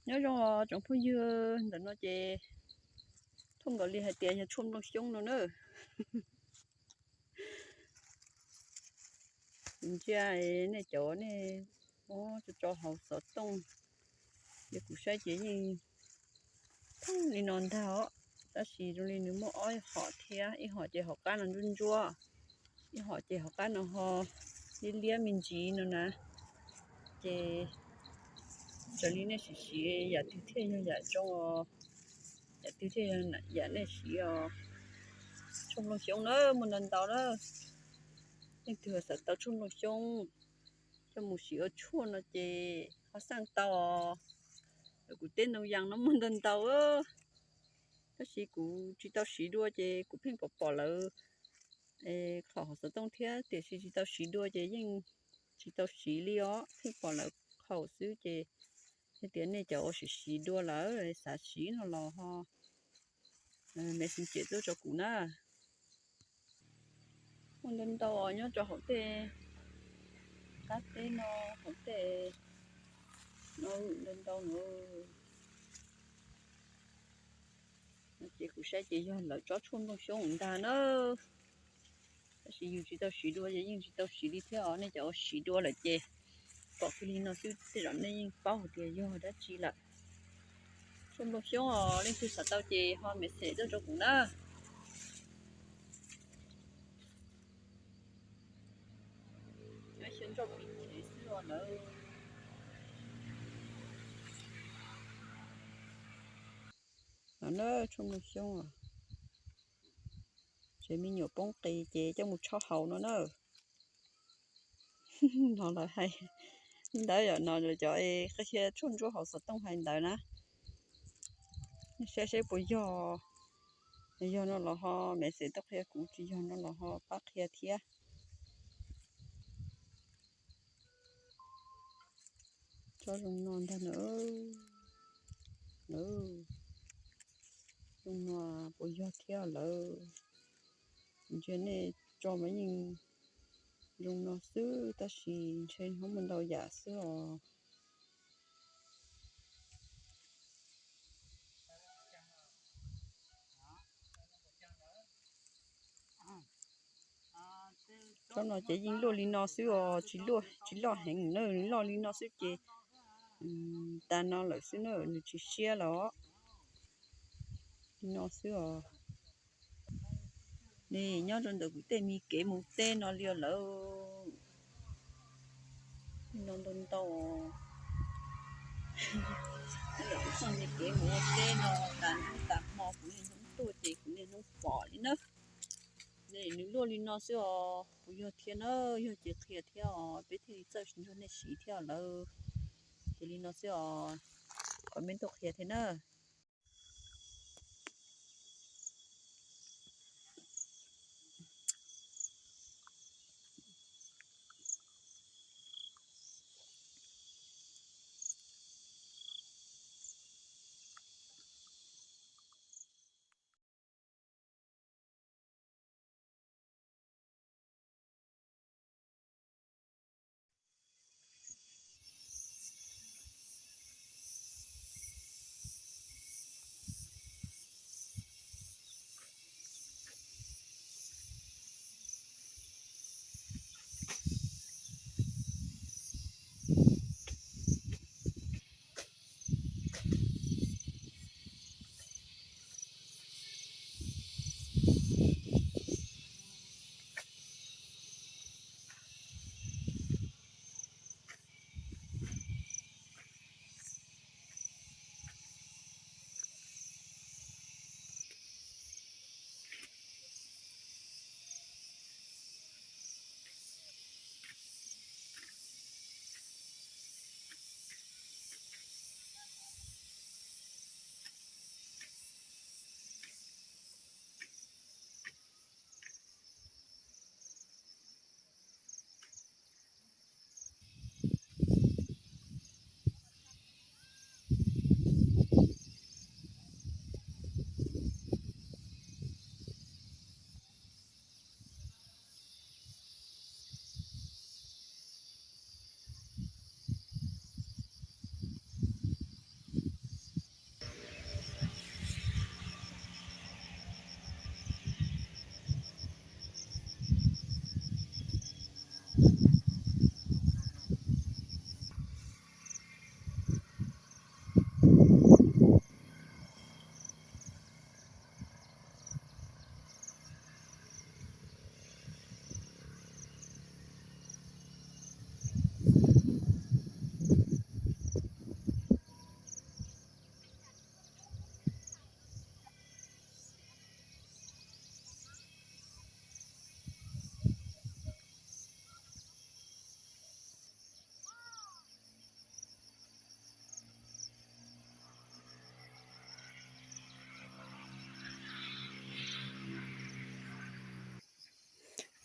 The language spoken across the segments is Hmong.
Nyob zoo tsoom phooj ywg, ntawm no ces thooj nkaus li hais tias yog tshuaj nplooj xyoob no na. Ntsia nej cov nej muab tso tso hauv xov tooj, ces kuv saib ces yeej thooj li no ntag os. Tab sis zoo li nws muaj ob hom thiab, ib hom ces hauv qab no ntsuab ntsuab, ib hom ces hauv qab no ho liab liab me ntsis no na. Ces raws li nej siv siv yam twg thiaj yog yam zoo os, yam twg thiaj yog yam nej siv os. Tshuaj nplooj xyoob na muaj ntau ntau na. Leej twg xav tau tshuaj nplooj xyoob coj mus siv ua tshuaj no ces ho xaj tau os. Kuv teb ntoo yas no muaj ntau ntau, tab sis kuv tsis tau siv dua ces kuv pheej pom pom lawv qhov hauv xov tooj thiab, tiam sis tsis tau siv dua ces yeej tsis tau siv li os, pheej pom lawv qhaus xwb. Ces yog tias nej cov uas siv siv dua lawm xav siv no los ho messenger tuaj rau kuv na. Muaj ntau ntau os, nyob rau hauv tej qab teb no, hauv tej no ntau ntau no. Ces kuv saib ces yog lawv tsob tshuaj nplooj xyoob ntag na. Tab sis yus tsis tau siv dua ces yeej tsis tau siv li thiab os. Nej cov uas siv dua lawm ces pom kiag li no xwb tej zaum nej yeej paub hais tias yog dab tsi lawm. Tshuaj nplooj xyoob os, leej twg xav tau ces ho messenger tuaj rau kuv na. Xyov nroj pib chev xwb os lawm. No na, tshuaj nplooj xyoob, tsev me nyuam poob qis ces coj mus tshob haus no na. No lawv hais ntawd yom, no lawv cov qhia tshuaj ntsuab hauv xov tooj hais ntawd na. Nej saib seb puas yog, yog no los ho messenger tuaj qhia kuv, tsis yog no los ho pab qhia thiab. Tsob zoo no ntag na. Zoo no puas yog thiab lawm? Ntsia nej tso mas yeej zoo no xwb, tab sis ntshe nyob muaj ntau yam xwb os. Tsob no ces yeej luaj li no xwb os, tsis loj, tsis loj heev na, nws loj li no xwb ces tas no lawm xwb na, nws tsis siab los. Li no xwb os. Nws nyob rau ntawm kuv tej me kev mus teb no li os lawm. No ntau ntau. Ntawm kuv txoj me kev mus ua teb no, tas hnub tas hmo kuv niaj hnub tuaj ces kuv niaj hnub pom li na. Nws luaj li no xwb os, puas yog thiab na? Yog ces qhia thiab os, peb thiaj li txawj nrog nej siv thiab os lawm. Ces li no xwb os, comment tuaj qhia thiab na.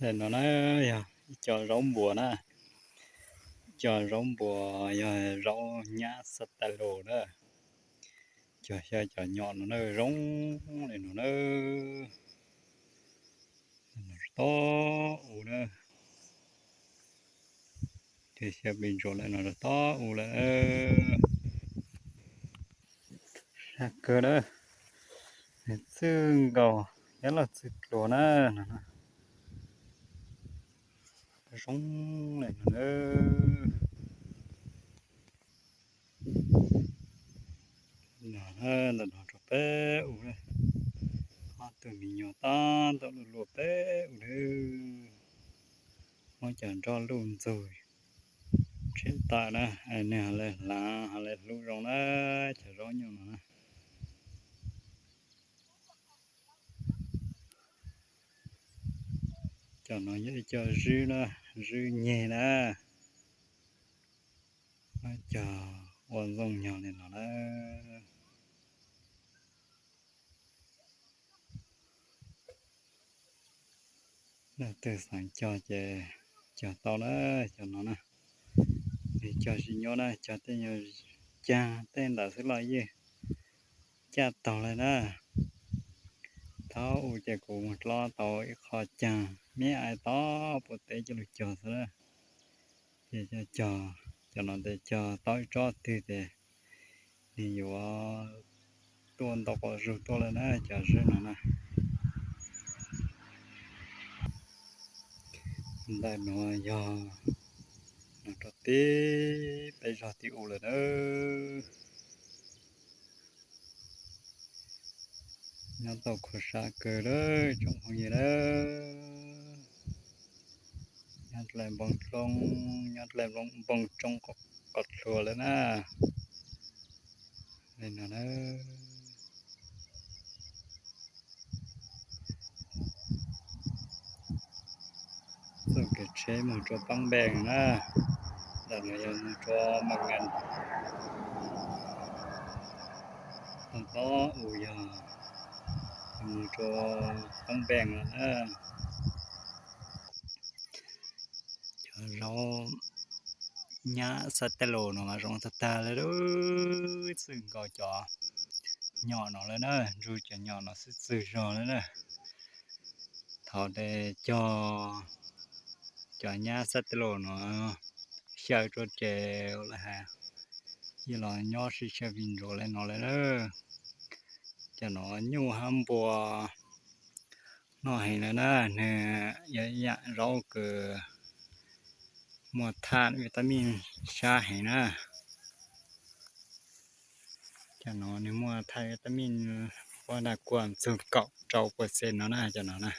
Ntawm no na yog ib co zaub npuas na, ib co zaub npuas yog zaub nyab xab tais los na. Cov xyaw cov nyom no na zoo li no na, tob u na. Ces xyaw pes ntsuas lawm no rau tob u lawm. Sab kawg na, txwj nkaus thiab los txwj dluas na. Zoo li no na. Ntawm no rau peb u, ob tug me nyuam tab tom luaj luaj peb u na. Muab cov nroj luj ntxug tshem tawm na, nws ho li hlav ho li hlub zoo na, cov zaub nyom no na. Cov no yog ib co zwb na, zwb nyeg na. Cog ua ntxooj nyog li no na. Leej twg xav cog ces cog tau na, cov no na. Nws cog tsis nyuaj na, cog tej nyuag caag tej ntawd xwb los yeej caj taug li na. Thaum ub ces kuv mus dlob tau ib qho caag, meb ais tob puag teb coj lug cog xwb na. Ces cog, cov no tes cog tau ib tsob twg ces nws yuav tuaj ntau quas zug tuaj lawm na, cov zwb no na. Ntawm no yog no rau tib peb zog tim u lawm na. Nyob tau khuv sab kawg lawm tsoom phooj ywg na. Nyob dlai npoo roob, nyob dlai npoo roob qos hlua lawm na. Li no na. Txoj kev tsheb mus rua Pab Npees na, ntawm no yog mus rua Mas Nkas, toj tob u yog mus rua Pab Npees lawm na. Cov zaub nyab xab tes los no mas zoo tag tag li, txwj nkaus cov nyom no lawm na, nrug cov nyom no xwb txwj zog lawm na. Thaum tes cog cov nyab xab tes los no xyaw rua ces ua li has yeej los nyob sib xyaw pes ntsuas li no lawm na. Cov no nyuj hab npua noj heev lawm na, nws yog ib yaam zaub kws muaj thaj vitamin sab heev na. Cov no nws muaj thaj vitamin puab naj kuam txug kaum rau percent no na, cov no na.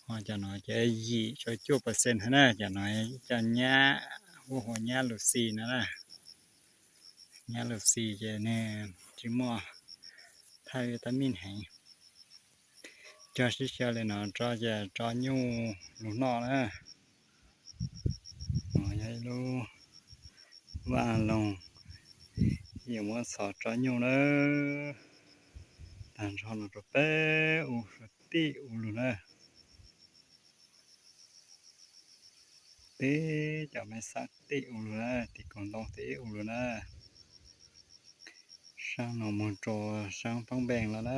Ho cov no ces yim rau cuaj percent hab na, cov no cov nyab, huab hua nyab Lucy no na. Nyab Lucy ces nws tsis muaj thaj vitamin heev. Cog sib xyaw li no rau ces rau nyuj lug noj na. No yog ib lub vaj loog yuav muab txhos rau nyuj na. Tag nrho no rau peb u, tib u lug na. Tib cov mej xab tib u lug na, tim koog ntoo tib u lug na. Saab no moog rua saab Pab Npees lawm na.